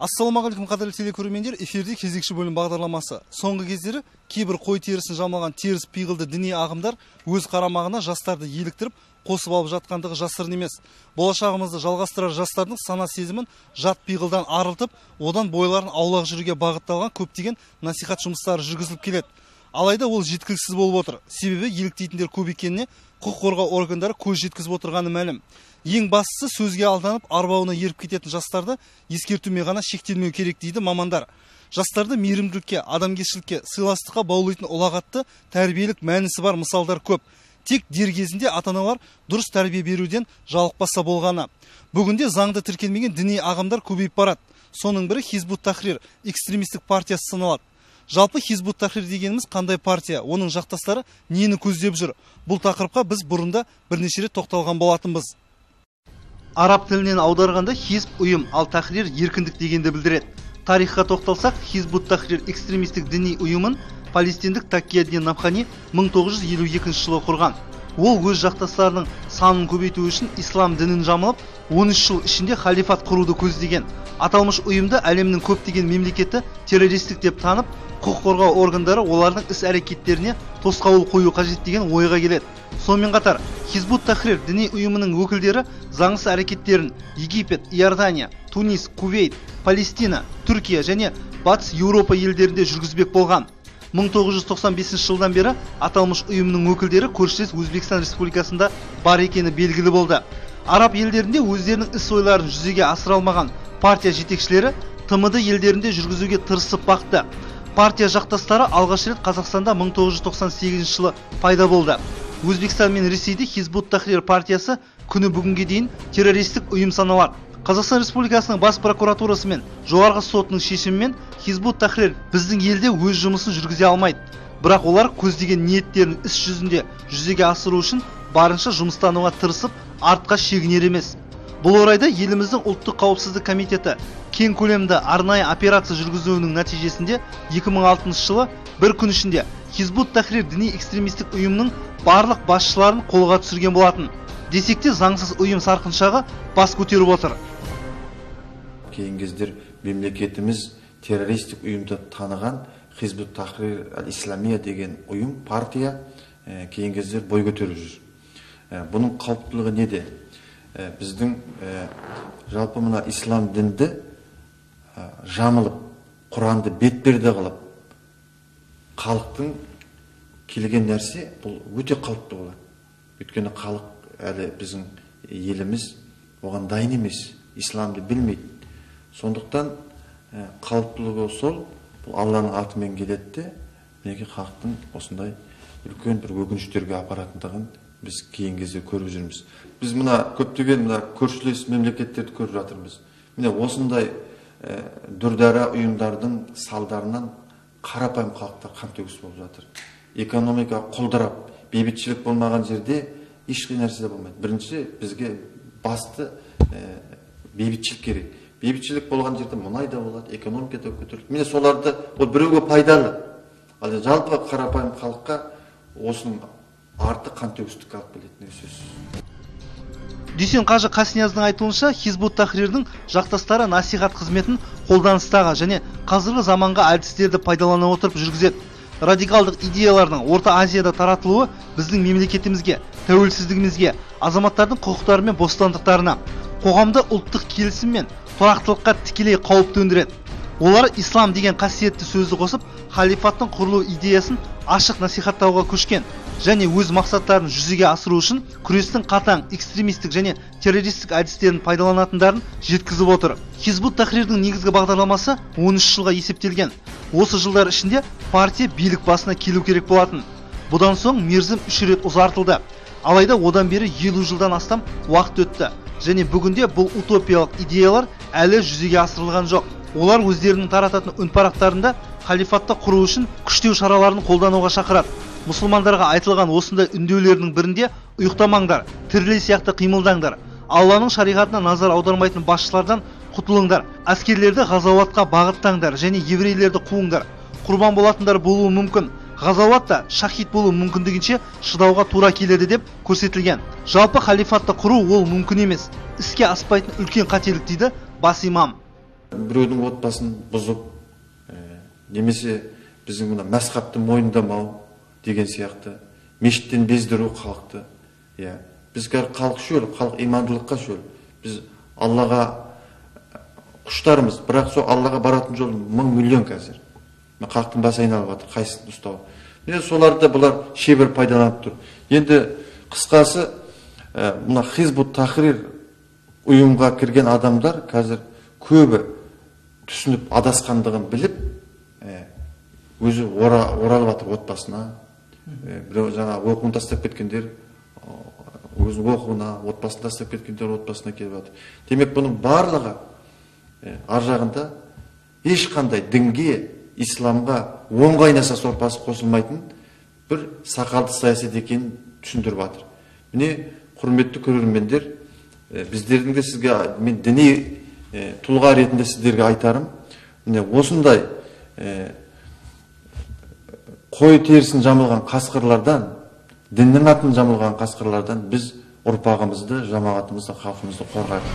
Ассалаумағалейкум, қадірлі телекөрермендер, эфирде кезекші бөлім бағдарламасы. Соңғы кездері кейбір қой терісін жамылған теріс пиғылды діни ағымдар өз қарамағына жастарды еліктіріп, қосып алып жатқандығы жасырын емес. Болашағымызды жалғастырар жастардың сана сезімін жат пиғылдан арылтып, одан бойларын аулақ жүруге бағытталған көптеген насихат жұмыстары жүргізіліп келеді. Алайда ол жеткіліксіз болып отыр. Себебі еліктейтіндер көп екеніне құқық қорғау органдары көз жеткізіп отырғаны мәлім. Ең бастысы сөзге алданып, арбауына еріп кететін жастарды ескертумен ғана шектелмеу керек дейді мамандар. Жастарды мейірімділікке, адамгершілікке, сыйластыққа баулитын ұлағатты тәрбиелік мәнісі бар мысалдар көп. Тек дер кезінде ата-аналар дұрыс тәрбие беруден жалықпаса болғаны. Бүгінде заңды тіркелмеген діни ағымдар көбейіп барады. Соның бірі Хизбут Тахрир экстремистік партиясы саналады. Жалпы Хизбут Тахрир дегеніміз қандай партия, оның жақтастары нені көздеп жүр? Бұл тақырыпқа біз бұрында бірнеше рет тоқталған болатынбыз. Араб тілінен аударғанда хизб ұйым, ал тахрир еркіндік дегенді білдіреді. Тарихқа тоқталсақ, Хизбут Тахрир экстремистік діни ұйымын палестиндік Такияддин Набхани 1952 жылы құрған. Ол өз жақтастарының санын көбейту үшін ислам дінін жамылып, 13 жыл ішінде халифат құруды көздеген. Аталмыш ұйымды әлемнің көптеген мемлекеті террористік деп танып, құқық қорғау органдары олардың іс-әрекеттеріне тосқауыл қою қажет деген ойға келеді. Сонымен қатар, Хизбут Тахрир діни ұйымының өкілдері заңсыз әрекеттерін Египет, Иордания, Тунис, Кувейт, Палестина, Түркия және Батыс Еуропа елдерінде жүргізбек болған. 1995 жылдан бері аталмыш ұйымның өкілдері көршілес Өзбекстан Республикасында бар екені белгілі болды. Араб елдерінде өздерінің іс ойларын жүзеге асыра алмаған партия жетекшілері ТМД елдерінде жүргізуге тырысып бақты. Партия жақтастары алғаш рет Қазақстанда 1998 жылы пайда болды. Өзбекстан мен Ресейде Хизбут Тахрир партиясы күні бүгінге дейін террористік ұйым саналады. Қазақстан Республикасының бас прокуратурасы мен жоғарғы сотының шешімімен Хизбут Тахрир біздің елде өз жұмысын жүргізе алмайды. Бірақ олар көздеген ниеттерін іс жүзінде жүзеге асыру үшін барынша жұмыстануға тырысып, артқа шегінер емес. Бұл орайда еліміздің ұлттық қауіпсіздік комитеті кең көлемді арнайы операция жүргізуінің нәтижесінде 2006 жылы бір күн ішінде Хизбут Тахрир діни экстремистік ұйымның барлық басшыларын қолға түсірген болатын. Десек те заңсыз ұйым сарқыншағы бас көтеріп отыр. Кейінгі кездер мемлекетіміз террористік ұйымды таныған Хизбут Тахрир әл-Исламия деген ұйым, партия кейінгі кездер бой көтеріп жүр. Бұның қауіптілігі неде? Біздің жалпы мына ислам дінді жамылып, Құранды бетперде қылып, халықтың келген нәрсе бұл өте қауіпті болады. Өйткені халық әлі біздің еліміз оған дайын емес, исламды білмейді. Сондықтан қауіптілігі сол, бұл Алланың атымен келеді де, мінекей халықтың осындай үлкен бір өкініштерге апаратындығын біз кейінгі кезде көріп жүрміз. Біз мына көптеген мына көршілес мемлекеттерді көріп жатырмыз. Міне осындай дүрдара ұйымдардың салдарынан қарапайым халықтар қантөгіс болып жатыр. Экономика құлдырап, бейбітшілік болмаған жерде ешқандай нәрсе де болмайды. Бірінші бізге басты бейбітшілік керек. Бейбітшілік болған жерде мұнай да болады, экономика да көтеріледі. Міне соларды ол біреуге пайдалы. Ал жалпы қарапайым халыққа осының арты қантөгістікке алып келетіні сөзсіз. Дүйсен қажы Қаснияздың айтуынша, Хизбут Тахрирдің жақтастары насихат қызметін қолданыстағы және қазіргі заманғы әдістерді пайдалана отырып жүргізеді. Радикалдық идеялардың Орта Азияда таратылуы біздің мемлекетімізге, тәуелсіздігімізге, азаматтардың құқықтары мен бостандықтарына, қоғамда ұлттық келісім мен тұрақтылыққа тікелей қауіп төндіреді. Олар ислам деген қасиетті сөзді қосып, халифаттың құрылу идеясын ашық насихаттауға көшкен және өз мақсаттарын жүзеге асыру үшін күрестің қатаң экстремистік және террористік әдістерін пайдаланатындарын жеткізіп отыр. Хизбут Тахрирдің негізгі бағдарламасы 13 жылға есептелген. Осы жылдар ішінде партия билік басына келу керек болатын. Бұдан соң мерзім 3 рет ұзартылды. Алайда одан бері 50 жылдан астам уақыт өтті. Және бүгінде бұл утопиялық идеялар әлі жүзеге асырылған жоқ. Олар өздерінің тарататын үнпарақтарында халифатты құру үшін күштеу шараларын қолдануға шақырады. Мұсылмандарға айтылған осындай үндеулердің бірінде ұйықтамаңдар, тірілей сияқты қимылдаңдар, Алланың шариғатына назар аудармайтын басшылардан құтылыңдар, әскерлерді ғазауатқа бағыттаңдар және еврейлерді қуыңдар. Құрбан болатындар болуы мүмкін, ғазауатта шахид болу мүмкіндігінше шыдауға тура келеді деп көрсетілген. Жалпы халифатты құру ол мүмкін емес, іске аспайтын үлкен қателік дейді бас имам. Біреудің отбасын бұзып, немесе біздің мына мәзһабты мойындамау деген сияқты, мешіттен бездіру халықты. Иә, біз қазір халық шөл, халық имандылыққа шөл. Біз Аллаға құштармыз, бірақ сол Аллаға баратын жол мың миллион қазір. Халықтың басы айналып жатыр, қайсысын ұстау. Міне соларды бұлар шебер пайдаланып тұр. Енді қысқасы, мына Хизбут Тахрир ұйымға кірген адамдар қазір көбі түсініп адасқандығын біліп, өзі оралып жатыр отбасына. Біреу жаңа оқуын тастап кеткендер өзінің оқуына, отбасын тастап кеткендер отбасына келіп жатыр. Демек, бұның барлығы ар жағында ешқандай дінге, исламға оң қайнаса сорпасы қосылмайтын бір сақалды саясат екенін түсіндіріп жатыр. Міне, құрметті көрермендер, біздердің де сізге, мен діни тұлға ретінде сіздерге айтарым, міне осындай қой терісін жамылған қасқырлардан, діннің атын жамылған қасқырлардан біз ұрпағымызды, жамағатымызды, халқымызды қорғайық.